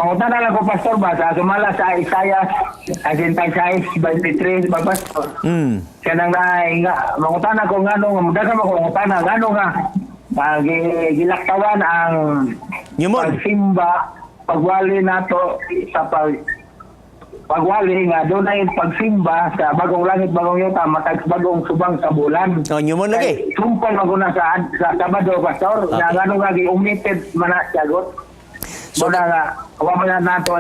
Mangutana lang ko, Pastor, ba sa sumala sa Isaiah 66:23 ba, Pastor? Kanang na nga mangutana ko ngano nga mudagan ko mangutana ngano nga gilaktawan ang New moon. Pagsimba, pagwali nato sa pagwali nga dunay pagsimba sa bagong langit, bagong yuta, matag bagong subang sa bulan. Oh, new moon lagi. Kay sumpay maguna sa Sabado, Pastor, Okay. nga ngano nga gi-omitted man na siya god. So, So na nga wa man na nato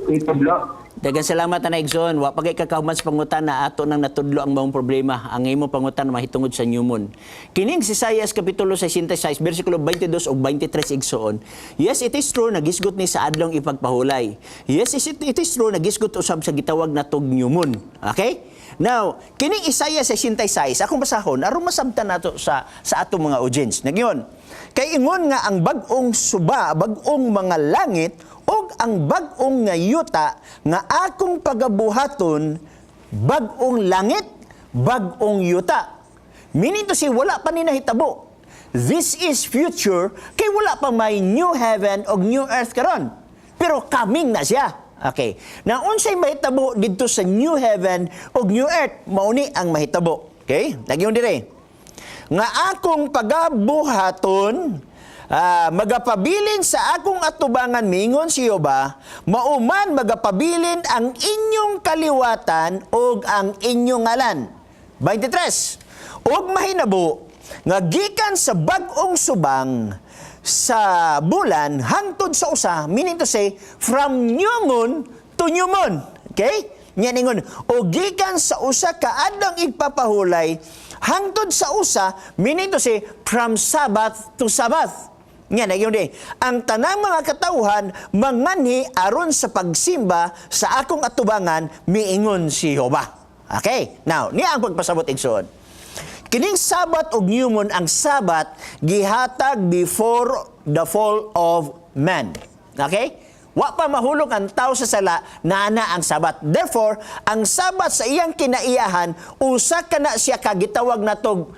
itudlo. Daghang salamat na, Igsoon. Wa pa kay kakahuman sa pangutana, ato nang natudlo ang maong problema. Ang imong pangutana mahitungod sa new moon. Kining si Isaias kapitulo 66 bersikulo 22 ug 23, Igsoon. Yes, it is true nagisgot ni sa adlong ipagpahulay. Yes, it is true nagisgot usab sa gitawag na tog new moon. Okay? Now, kining Isaiah 66, akong basahon aron masabtan nato sa atong mga audience. Nagyon. Kay ingon nga ang bag-ong suba, bag-ong mga langit ug ang bag-ong nga yuta nga akong pagabuhaton, bag-ong langit, bag-ong yuta. Meaning to say, wala pa ni nahitabo. This is future kay wala pa may new heaven o new earth karon. Pero coming na siya. Okay. Now, unsay mahitabo didto sa new heaven o new earth, mauni ang mahitabo. Okay? Nagyong dire nga akong pagabuhaton, magapabilin sa akong atubangan, mingon si Jehova, mauman magapabilin ang inyong kaliwatan ug ang inyong ngalan. 23. Ug mahinabo nga gikan sa bag-ong subang sa bulan hangtod sa usa, meaning to say, from new moon to new moon. Okay? Nya ningon, o gikan sa usa ka adlong igpapahulay hangtod sa usa, meaning to say, from Sabbath to Sabbath. Nga na yun eh. Ang tanang mga katawhan manganhi aron sa pagsimba sa akong atubangan, miingon si Jehova. Okay? Now, niya ang pagpasabot, igsoon. Kining Sabbath ug new moon, ang Sabbath gihatag before the fall of man. Okay? Wa pa mahulog ang tao sa sala, naana ang Sabat. Therefore, ang Sabat sa iyang kinaiyahan, usa ka na siya kagitawag natog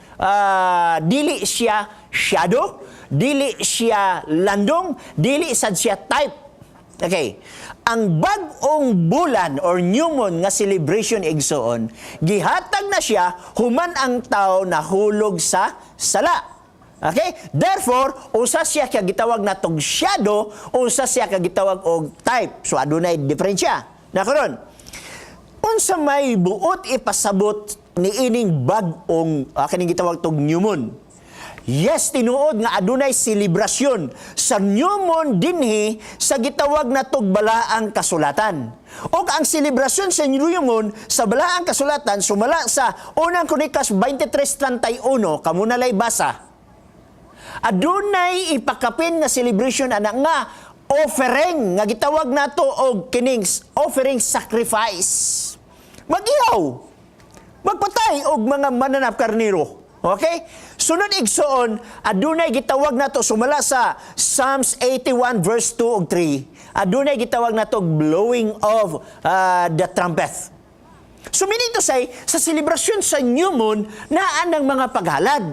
dili siya shadow, dili siya landong, dili sad siya type. Okay. Ang bag-ong bulan or new moon nga celebration, igsoon, gihatag na siya human ang tao nahulog sa sala. Okay? Therefore, usa siya ka gitawag na tog shadow, usa siya ka gitawag og type. So adunay diferensya. Na karon, unsa may buot ipasabot ni ining bag-ong kining gitawag tog new moon? Yes, tinuod nga adunay selebrasyon sa new moon dinhi sa gitawag na tog balaang kasulatan. Og ang selebrasyon sa new moon sa balaang kasulatan sumala sa Unang Kronikas 23:31, kamo na lay basa. Adunay ipakapin nga celebration ana nga offering nga gitawag nato og kining offering sacrifice. Magihaw. Magpatay og mga mananap, karniro. Okay? Sunod, igsoon, adunay gitawag nato sumala sa Psalms 81 verse 2 ug 3. Adunay gitawag nato og blowing of the trumpet. So meaning to say, sa selebrasyon sa new moon, naa ng mga paghalad.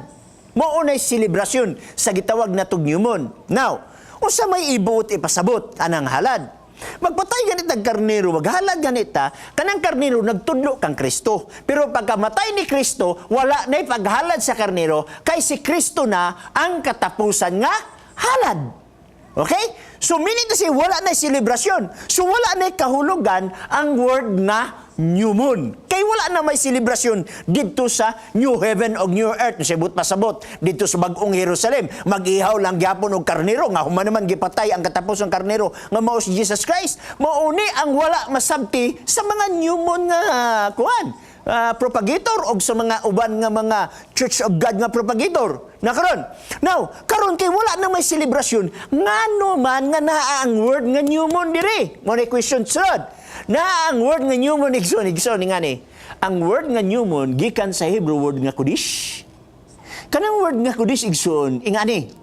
Mao nay selebrasyon sa gitawag na tog new moon. Now, unsa may ibuot ipasabot anang halad? Magpatay ganit ang karnero, maghalad ganita, kanang karnero nagtudlo kang Kristo. Pero pagkamatay ni Kristo, wala na'y paghalad sa karnero, kay si Kristo na ang katapusan nga halad. Okay? So meaning to say, wala na selebrasyon. So wala na kahulugan ang word nga new moon. Kay wala na may selebrasyon didto sa new heaven o new earth. Sibot pasabot didto sa bagong Jerusalem. Mag-ihaw lang gyapon og karnero nga human naman gipatay ang katapos ng karnero nga mao si Jesus Christ. Mauni ang wala masabti sa mga new moon nga kuan propagator og sa mga uban nga mga Church of God nga propagator. Na karon. Now, karon kay wala na may selebrasyon, ngano man nga naa ang word nga new moon diri? Mo na question sunod. Naa ang word nga new moon, igsoon, igsoon nga ni. Ang word nga new moon gikan sa Hebrew word nga kudish. Kanang word nga kudish, igsoon, ingani.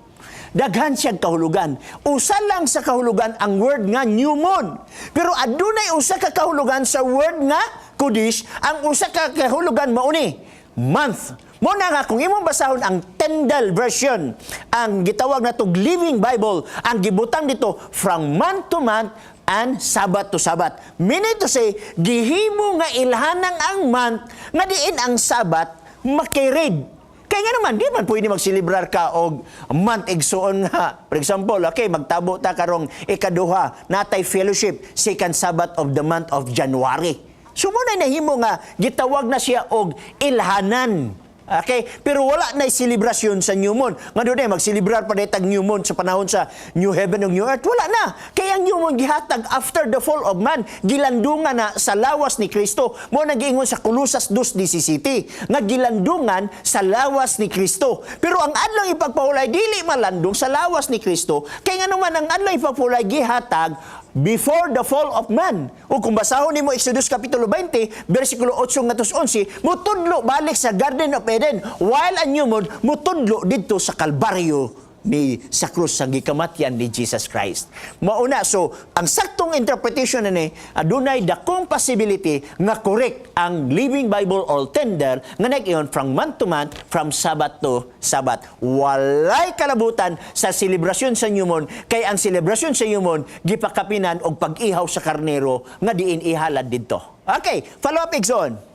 Daghan siyang kahulugan. Usa lang sa kahulugan ang word nga new moon. Pero adunay usa ka kahulugan sa word nga kudish, ang usa ka kahulugan mauni month. Mao na nga kung imong basahon ang Tyndale version, ang gitawag natog Living Bible, ang gibutang dito from month to month and Sabbath to Sabbath. Meaning to say, gihimo nga ilhanang ang month nga diin ang Sabbath makirid. Kaya nga naman, di man pwede magselebrar ka og month, igsuon, nga. For example, okay, magtabo ta karong ikaduha, natay fellowship, second Sabbath of the month of January. So mao na nahimo nga gitawag na siya og ilhanan. Okay? Pero wala na selebrasyon sa New Moon. Nga doon magselebrar pa tag New Moon sa panahon sa New Heaven ug New Earth. Wala na. Kaya ang New Moon gihatag after the fall of man, gilandungan na sa lawas ni Kristo. Mao nag-iingon sa Colosas 2:17 nga gilandungan sa lawas ni Kristo. Pero ang adlaw ipagpahulay dili malandong sa lawas ni Kristo. Kay nga naman ang adlaw ipagpahulay gihatag before the fall of man. O kung basahon nimo Exodus kapitulo 20, versikulo 8 ngadto 11, mutudlo balik sa Garden of Eden, while ang new moon mutudlo didto sa Kalbaryo ni sa krus sa gikamatyan ni Jesus Christ. Mauna, so ang saktong interpretation ani, adunay dakong possibility nga correct ang Living Bible or Tyndale nga nag-iyon from month to month, from Sabbath to Sabbath. Walay kalabutan sa selebrasyon sa New Moon kay ang selebrasyon sa New Moon gipakapinan og pag-ihaw sa karnero nga diin ihalad didto. Okay, follow up, igsoon.